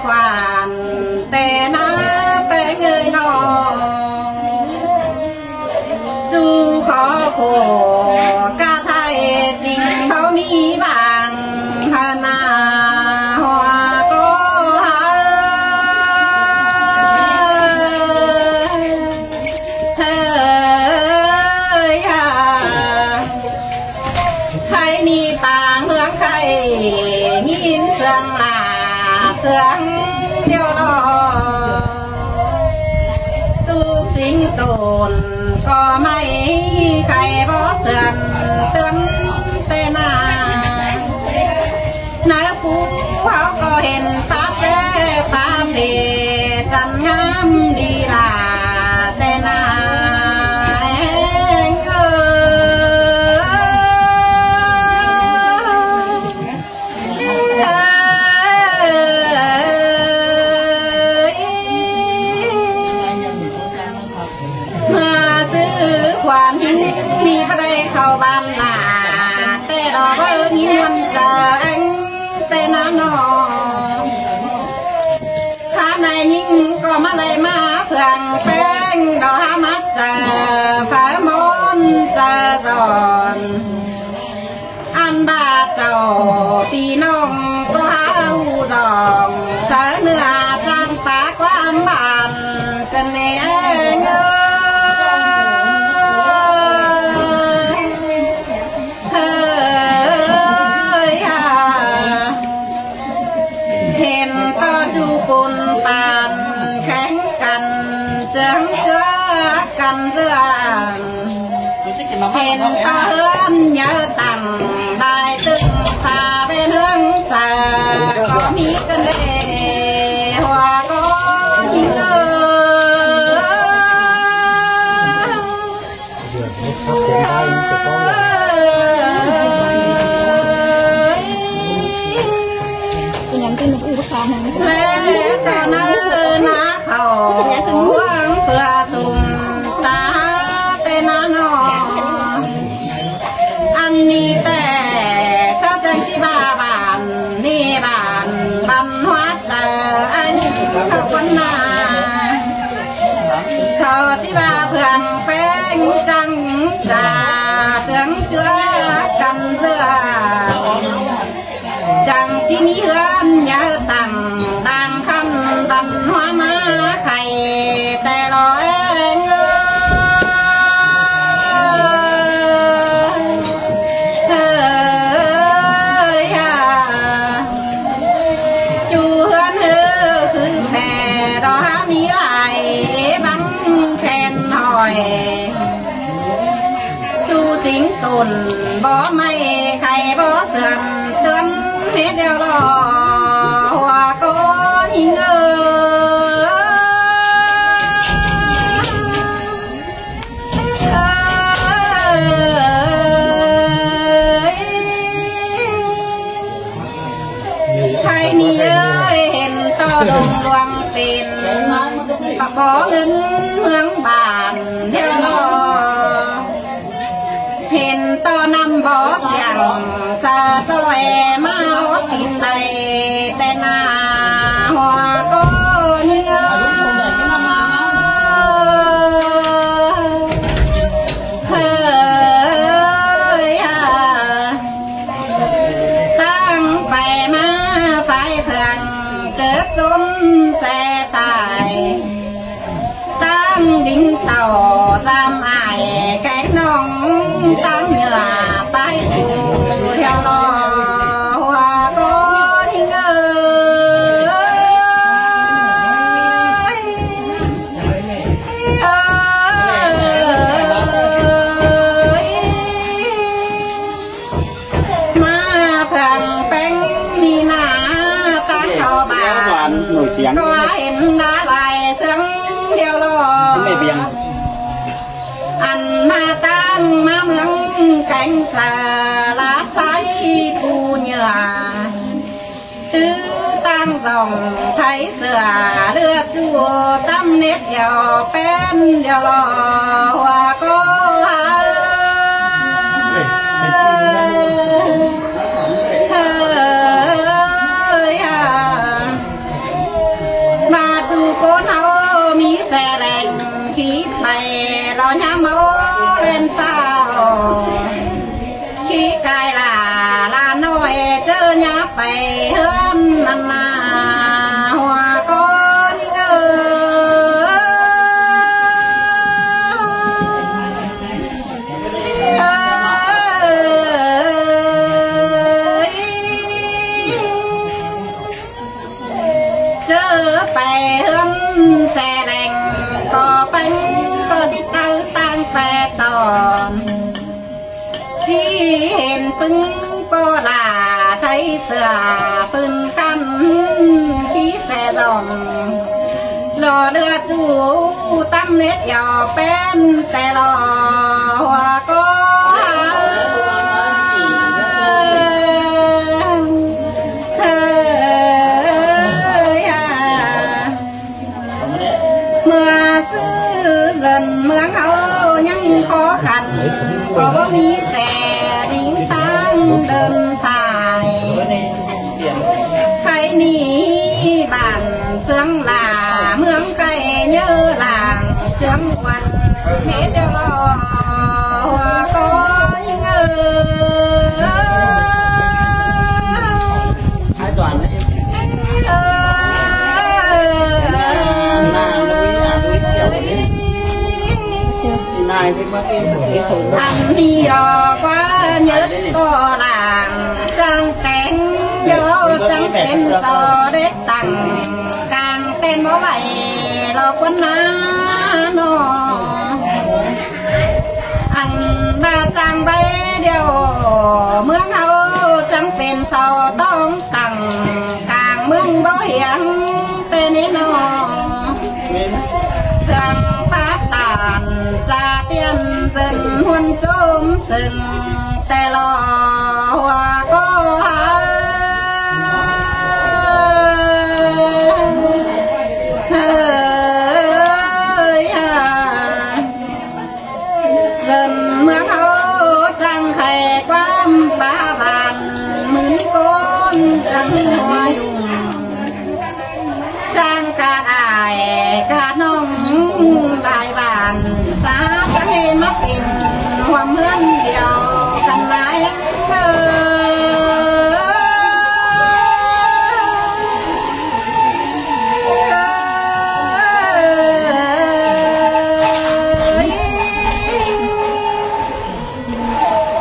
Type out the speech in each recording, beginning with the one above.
ຫວານແຕ່ນາແປງເອີຍນ້ອງ ສູ່ຂໍໂພກະໄທຈິງເຂົາມີບາງພະນາຫົວກໍຫາ ເຮີຍຫາ ໃຜມີຕາເມືອງໄທ ຍິນສຽງຫຼ້າສຽງດຽວລໍ ຕູກສິງໂຕນກໍໄມ່ ໃຄບໍ່ເຊື່ອມເຕືອນແຕ່ນາ ໃນພູເຮົາກໍເຫັນປາແຊປາເພ ຈັນງາມດີຫຼ້າແຕ່ນາແຮງເອີຍ ມາຊື້ຄວາມຫິນ ມີບໍ່ໄດ້ເຂົ້າບ້ານຫຼ້າ ແຕ່ດອກເອີຍຍິນວັນຈາແອງແຕ່ນານ້ອງ ຖ້ານາຍຍິງກໍມາໄລ່ມາເພື່ອງແປງ ດອກຫາມາເຈີເຜີມອນເຈີສອນ ອັນບາດເຈົ້າພີ່ນ້ອງກໍຫາຮູ້ດອງ ສາເນື້ອຈາງປາກຄວາມບ້ານ ສະເໜ່ແອງເອີຍ ເຮີຍຫາ ເຫັນຕໍ່ຈູປຸນປານແຂ່ງກັນ ເຈືອງເຈືອກັນເລື່ອງ ເຫັນຕາເຮືອນໃຫຍ່ຕັ້ງ ບາຍຕຶງພາເວນເຮືອງສາ ກໍມີກັນເດ ຫົວກໍຍິງເອີຍ ເອີຍ ເປັນຫຍັງຄືໜູອູ້ບັກຄາມຫັ້ນ ແລະຕອນນັ້ນນາເຂົ້າຫວງເພື່ອສຸມຕາແຕ່ນານ້ອຍ ອັນນີ້ແຕ່ຊາວແຈງທີ່ວ່າບ້ານນີ້ບ້ານ ບັນຫົວໃຈອັນເຂົາຄົນນາ ເຂົາທີ່ວ່າເພື່ອງແປງຈັງຈາເທື່ອງເຈື່ອກັນເລື່ອ ຈັ່ງທີ່ມີເຮືອນຍາວຕັ້ງ ບາງຄັນບັນຫົວມາໄຂ່ແຕ່ລອແອງເອີຍ ເຮີຍຫາ ຈູເຮືອນເຮີຄືແຜ່ ດອກຫາມີຫຼາຍບັງແຜ່ນຫອຍ ຊູຊິງຕົ້ນບໍ່ໄມ້ໄຂ່ບໍ່ເສື່ອມເຕືອນເຮັດແລ້ວລໍ ຫົວກໍຍິງເອີຍ ໃຜນີ້ເອີຍ ເຫັນຕໍ່ດົງຫຼວງເປັນ ບໍ່ເງິນເມືອງບ້ານແລ້ວນໍ ເຫັນຕໍ່ນ້ຳບໍ່ສຽງ ສາຊອຍມາອົດຕິດໄຕ ແຕ່ໜ້າຫົວກໍຍິງເອີຍ ເຮີຍຫາ ຕັ້ງໄປມາໄຟເພື່ອງເຈີຊົນແຊຕາຍ ຕັ້ງດິງເຕົ້າຕາມອ້າຍແກງນ້ອງ ຕັ້ງເຫຍື່ອໄປສູ່ແຖວລໍ ຫົວກໍຍິງເອີຍ ເອີຍ ມາເພື່ອງແປງມີໜ້າຕາເຂົ້າບ້ານ ກໍເຫັນໜ້າລາຍເຊິ່ງດຽວລໍ ອັນມາຕັ້ງມາເມືອງແກງສາລາໄຊປູເຫຍື່ອ ຕື້ຕັ້ງສອງໄທເສືອເລືອດຈູຕຳເນັດດຽວແປ້ນດຽວລໍ ຫົວກໍຫາ ເຮີຍຫາ ເຫັນປຶ້ງປໍລາ ໃສ່ເສື້ອປືນຄັນ ຂີ່ແຊດອງ ລໍເລືອຈູຕຳເນັດຢອກແປ້ນແຕ່ລໍຫົວກໍ ເອີຍ ເມື່ອຊື່ເລີນເມືອງເຮົາຍັງຂໍຂັນ ກໍບໍ່ມີແຕ່ໜີທາງເດີນສາຍ ໄທນີ້ບ້ານເຊືອງຫຼ້າ ເມືອງໄກເຍີຫຼາງ ເຊືອງວັນເຮັດດຽວລໍ ກໍຍິງເອີຍ ອັນນີ້ດອກວ່າເຍີກໍລາງ ຈັ່ງແຕ່ງດຽວຈັ່ງເປັນຕໍ່ເດັກຕັ້ງ ກາງແຕ່ງບໍ່ໄຫວລອກຄົນນານໍ ອັນວ່າສ້າງໃບດຽວ ເມືອງເຮົາຈັ່ງເປັນເສົາຕ້ອງຕັ້ງ ກາງເມືອງບໍ່ຫຽງແຕ່ແນ່ນອນ ເຄື່ອງປາຕານສາຕຽນເຊິ່ງ ຫວນໂຈມເຊິ່ງແຕ່ລໍຫົວກໍຫາ ເຮີ້ຍ ເລີ່ມເມືອງເຮົາຈັ່ງໄຂຄວາມປາບານ ໝື່ນຄົນຈັ່ງຫົວຫຍຸ້ງ ຊ່າງກາດອ້າຍກາດນ້ອງຫຼາຍບ້ານ ສາຈັ່ງໃຫ້ມາເປັນຮ່ວມເຮືອນດຽວກັນຫຼາຍເທີ້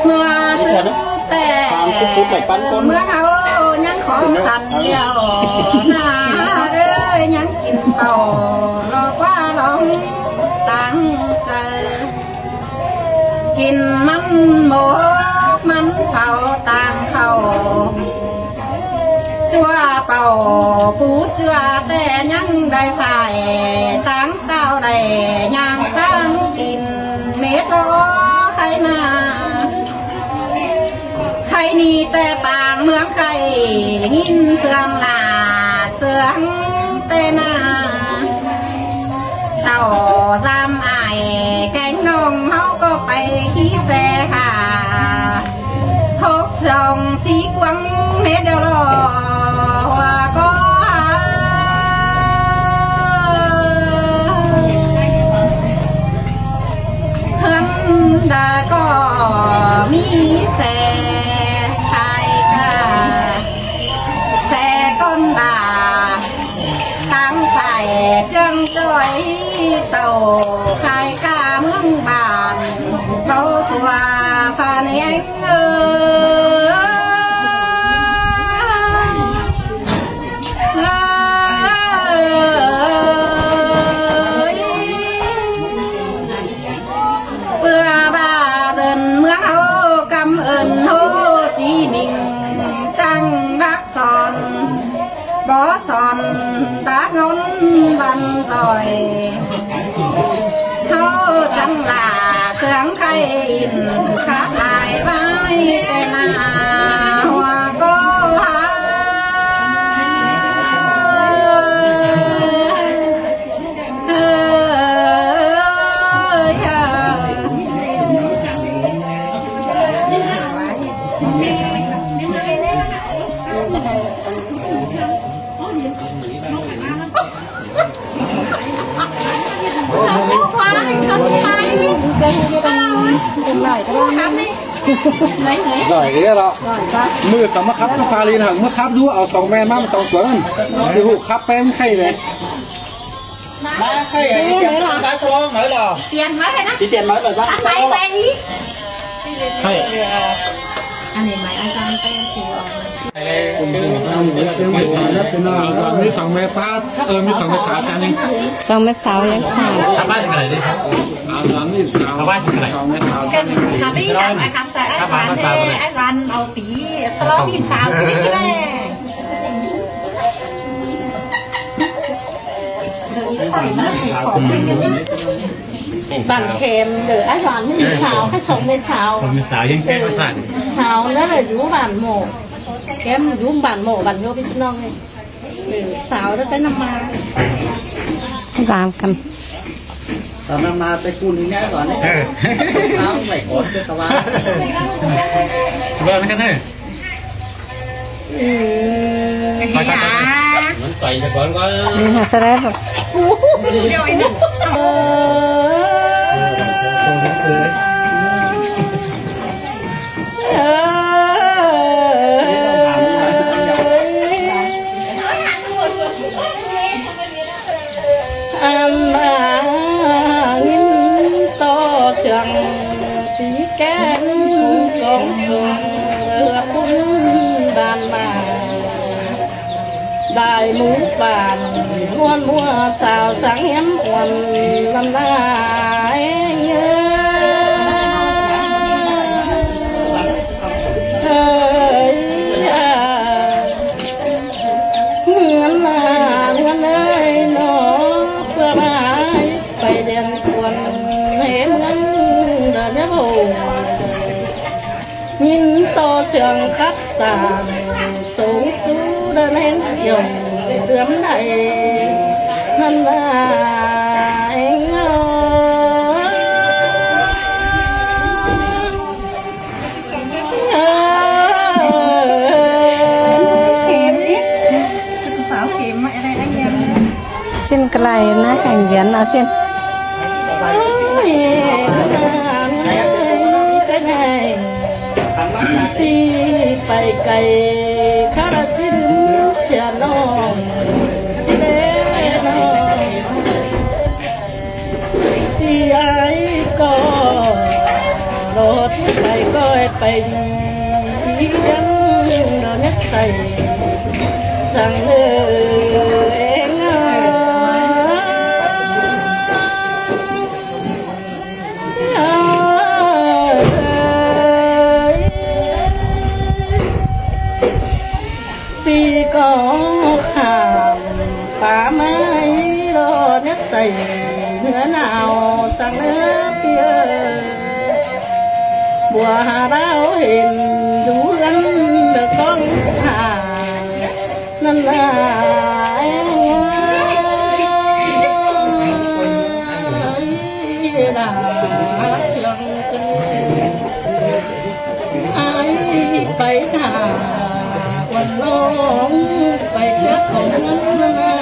ເມື່ອສຸດແຕ່ເມື່ອເຮົາຍັງຂອງຄັນດຽວ ນາເອີຍ ຍັງກິນເຂົ້າລອກວ່າລອງຕັ້ງໃຈ ກິນມັນໝົກມັນເຜົາຕ່າງເຂົ້າ ຈົວເປົ່າປູເຈືອແຕ່ຍັງໄດ້ພາຍ ຕ່າງເຕົ້າໄດ້ຍ່າງສ້າງກິນ ເມໂຕໄຄນາ ໄຄນີ້ແຕ່ປາງເມືອງໄຄ ຍິນເຊື່ອງລາເຊື່ອງແຕ່ນາ ເຕົ້າສາມອ້າຍແກງນ້ອງ ເຮົາກໍໄປຂີ່ແຊຫາ ຫົກສອງສີ່ກວາງເຮັດດຽວລໍ ກໍເຮືອນດາກໍມີແຊ ຂາຍກາ ແຊກ້ອນດາ ຕັ້ງຂາຍເຄື່ອງຈ້ອຍເຕົ້າ ຂາຍກາເມືອງບ້ານ ເຂົາຕົວພະແນງເອີຍ ເພື່ອວ່າເດີນເມືອງເຮົາກຳເອີ້ນໂຮຈີມິງ ຕັ້ງຫຼັກ ສອນ ບໍ່ສອນຕາເງິນວັນຊອຍ ເຮົາຈັ່ງລາເຄື່ອງໄຄອິນ ຂາດຫຼາຍໄວ້ແຕ່ໜ້າຫົວກໍຫາ ເອີຍ ຫຼາຍເດ້ລະ ມື້ສຳມາຄັບກັບຟາລີນຫັ້ນ ມາຄັບດູ ເອົາສອງແມ່ມາສອງສວນ ຄືຮູ້ຄັບແປງໄຂ່ເດ້ ມາໄຂ່ ມາສະຫຼອງໄໝລະ ປ່ຽນໄວ້ນະ ຊິປ່ຽນໄໝລະ ໄປໄປອີກ ໄຂ່ ອັນນີ້ໝາຍອາຈານແປງຕີອອກມາ ມີສອງແມ່ປ້າ ເອີ ມີສອງແມ່ສາວ ອາຈານຍັງ ສອງແມ່ສາວຍັງຂາດ ອາຈານມີສາວ ສອງແມ່ສາວ ອາຈານຍັງ ອາຈານເອົາປີສະລອງສາວ ບ້ານແຄມເດີ ອາຈານມີສາວ ໃຫ້ສອງແມ່ສາວ ສອງແມ່ສາວຍັງແກ້ວາຊັ້ນ ສາວນັ້ນລະຢູ່ບ້ານໝໍ້ ແຄມຢູ່ບ້ານໝໍ້ ບ້ານໂຍພີ່ນ້ອງນີ້ ເອີ ສາວແຕ່ນຳມາ ຕາມກັນ ຕອນນຳມາແຕ່ຄູນນີ້ແນ່ ຕອນນີ້ ເອີ ຕາມໄຫຼກອນເຈົ້າສະຫວ່າງ ເບິ່ງກັນເດີ. ອືມ ໄປ ໄປ ໄປ ມັນໄປສະກ່ອນກ່ອນ ອືມ ສະແດງ ດຽວອີກນະ ເອີ ອັນມາຍິນຕໍ່ສຽງສີແກ້ນກອງເພິ່ນ ເຮືອຄຸນບ້ານມາ ໄດ້ໝູ່ບ້ານມ່ວນມົວ ສາວສັງຮຽມອວນລຳລາຍ ເອີຍ ເມືອນລາເມືອນເອີຍເນາະ ເພື່ອມາໄປແດນກວນໃນເມືອງດານຍາໂບ ຍິນຕໍ່ສຽງຂັບຕາມ ສົ່ງສູ່ດານແຫ່ງທ່ຽວເຫຼືອມໃດ ນັ້ນວ່າເອງເອີຍ. ຊິ້ນກະໄລນະ ແຂ່ງວຽນເອົາຊິ້ນ ໄປໄກ ຄາລະຊິ້ນເສຍນ້ອງ ຊິເລນ້ອງ ທີ່ອ້າຍກໍລໍທີ່ໄປກໍໃຫ້ໄປດີ ຍັງດອກຍັກໃສ່ສັງເອີຍ ເອງເອີຍ ເອີຍ. ປີກໍຂ້າມປ່າໄມ້ ລໍແນບໃສ່ເຮືອໜາວສັງເອີຍ ບົວຫາດາວເຫັນຢູ່ເຮືອນເດີກອງຂ້າ ນັ້ນລະ ອາຍໄປຫາວັນນ້ອງ ໄປເທື່ອຂອງເງິນນາ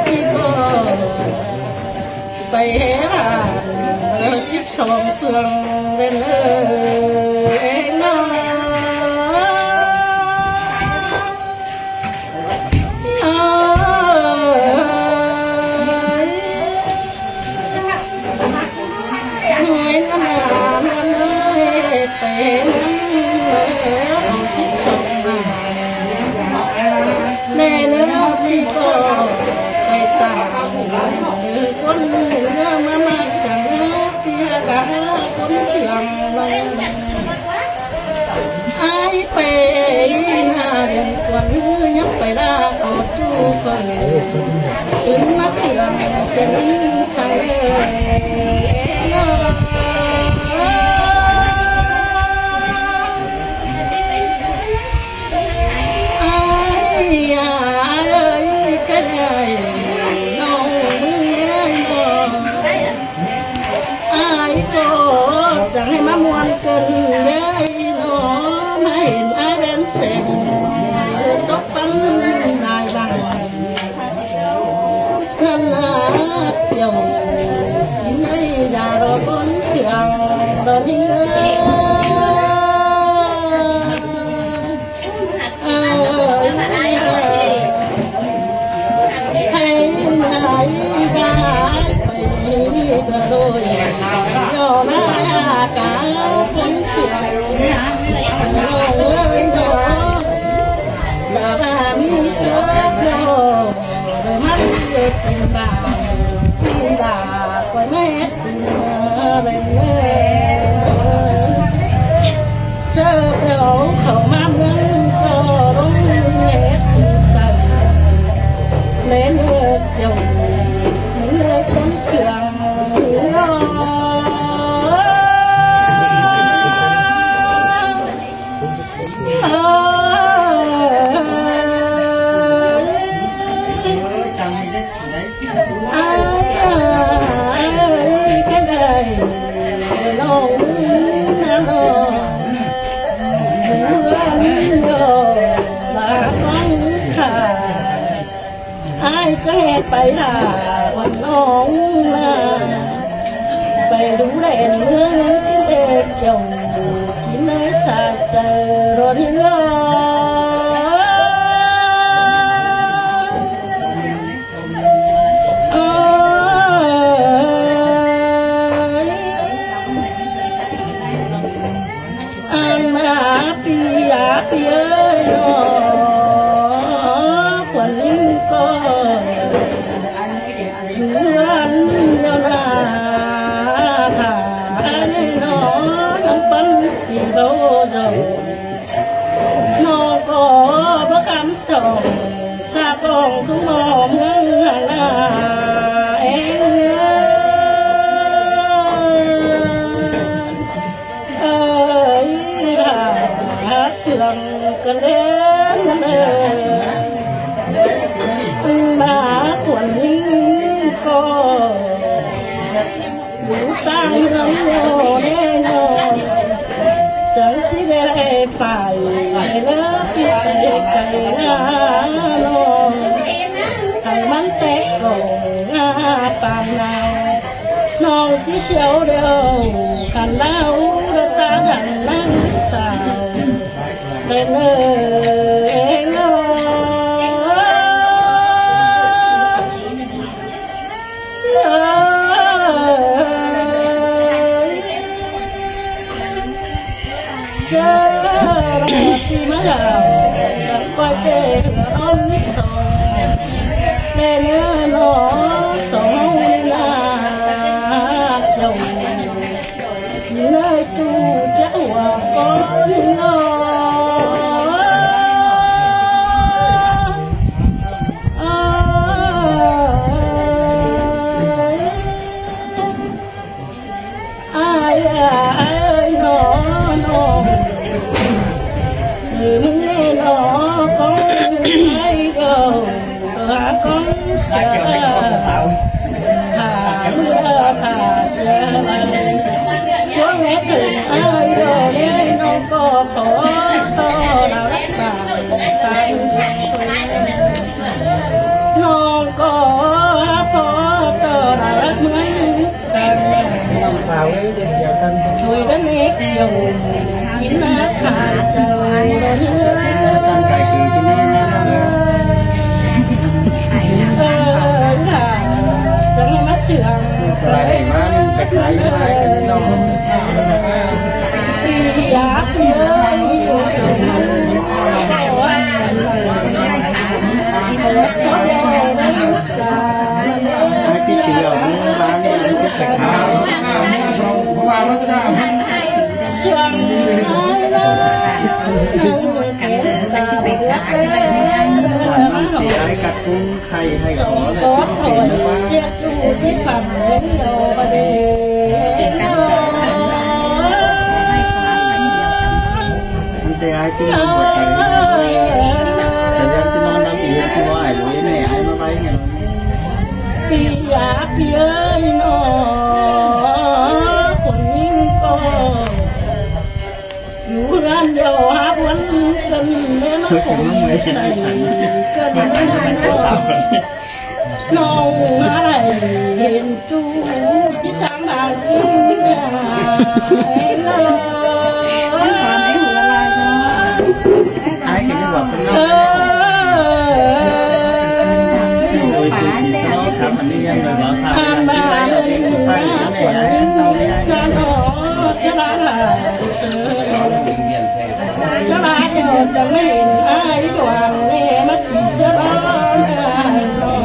ທີ່ກໍໄປແຫ່ບ້ານເດີສິບສອງເມືອງເດີເອີຍນ້ອງ. ອ້າຍເປຍໜ້າເດືອນກວນ ຍັງໄປລາເຂົາສູ່ເພິ່ນ ຂຶ້ນມາເຊື່ອງເສັ້ນທາງເອີຍ ອ້າຍ ອ້າຍເອີຍ ກະໄດ້ນ້ອງເອີຍນ້ອງ ອ້າຍກໍຈັ່ງໃຫ້ມາມ່ວນເກີນເລີຍເນາະ ມາເຫັນອ້າຍແດນແສງ ຕົກປັນນາຍບາງ ນັ້ນລະ ເຈົ້າກິນໄດ້ຢາດອກບົນເຊື່ອ ເຈົ້າເຂົ້າມາເມືອງກໍລົງເຮັດໃສ່ ແລະເລີກເຈົ້າເລີຍຄົນເຊື່ອງ ອ້າຍຈະແຫ່ໄປຫາວັນນ້ອງນາ ໄປດູແລເມືອງເອກເຈົ້າ ທີ່ໃນສາຍໃຈລໍເຮືອ ອັນນາປີອາປີເອີຍ ຄວນຍິງກໍຢູ່ເຮືອນແລ້ວນາ ຖ້າແນ່ນອນນຳປັນຊິເວົ້າເຈົ້າ ນ້ອງກໍບໍ່ຄຳສອນ ສາກອງສຸມອມເມືອງນາເອງ ເອີຍ ຖ້າເຊື່ອງກັນແລ້ວເດີ ມາຄວນຍິງກໍ ຢູ່ຕ່າງເຮືອນໂລແນ່ນອນ ຈັ່ງຊິໄດ້ໄປເລີກໄກນານ້ອງ ໃຫ້ມັນແຕກກ່ອງງາປານນາວ ນ້ອງຊິສຽວດຽວ ຄັນລາວລະຕາດັງນາງສາວ ເອີຍ ເອີຍ ເອີຍ ເອີຍ ເຈົ້າລາຊິມາລາວ ກັບຂ້ອຍເດີນ້ອງສອງ ແດ່ເນີນ້ອງສອງນາ ເຈົ້າ ເລີຍສູ່ເຈົ້າວ່າກ່ອນເນາະ ອ້າຍ ອ້າຍເອີຍນ້ອງ ນ້ອງ ເອີຍ ເອີຍ ນ້ອງ ນ້ອງ ອ້າຍເອີຍ ນ້ອງກໍພໍຕໍ່ລາເມືອງ ນ້ອງສາວເອີຍ ເຊັ່ນດຽວກັນ ຊ່ວຍກັນເຮັດຢູ່ກິນນາຂາຍເຈົ້າ ເອີຍ ຈະໃຫ້ມາເຊື່ອງ ສາຍມານີ້ກະຂາຍ ຂາຍເປັນນ້ອງ ມີແຕ່ອ້າຍທີ່ນຳບໍ່ໄປ ແຕ່ຢ້ານຊິນອນນຳອີກ ຄືວ່າອ້າຍບໍ່ໃຫ້ແມ່ອ້າຍມາໄວ້ຫຍັງ ປີອາປີເອີຍນ້ອງ ຄົນຍິງກໍຢູ່ເຮືອນດຽວຫາຄົນເປັນແມ່ນຄົນໃດ ເກີດມານ້ອງ ນ້ອງຫາໄດ້ເຫັນຈູ່ທີ່ສ້າງນາກິນເນາະ ອ້າຍເຫັນວ່າເພິ່ນເນາະ ໂດຍຊື່ໆ ເນາະ ຄັບ ອັນນີ້ຍັງບໍ່ຊາບ ອັນນັ້ນ ອັນນີ້ນະ ຄົນຍິງນະເນາະ ຈະລາລາເຊີ ຈະລາເຈົ້າຈະເຫັນອ້າຍດວງແລ ມາສີເຊີນອ້າຍນ້ອງ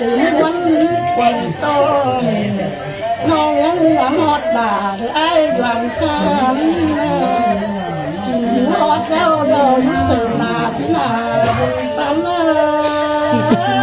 ຕື່ນວັນກວນຕ້ອງ ນ້ອງຍັງລະຮອດບາດອ້າຍຫວັງຄຳ ກິນຮອດແລ້ວດອກເສີມມາຊິມາບຸນປານເລີຍ.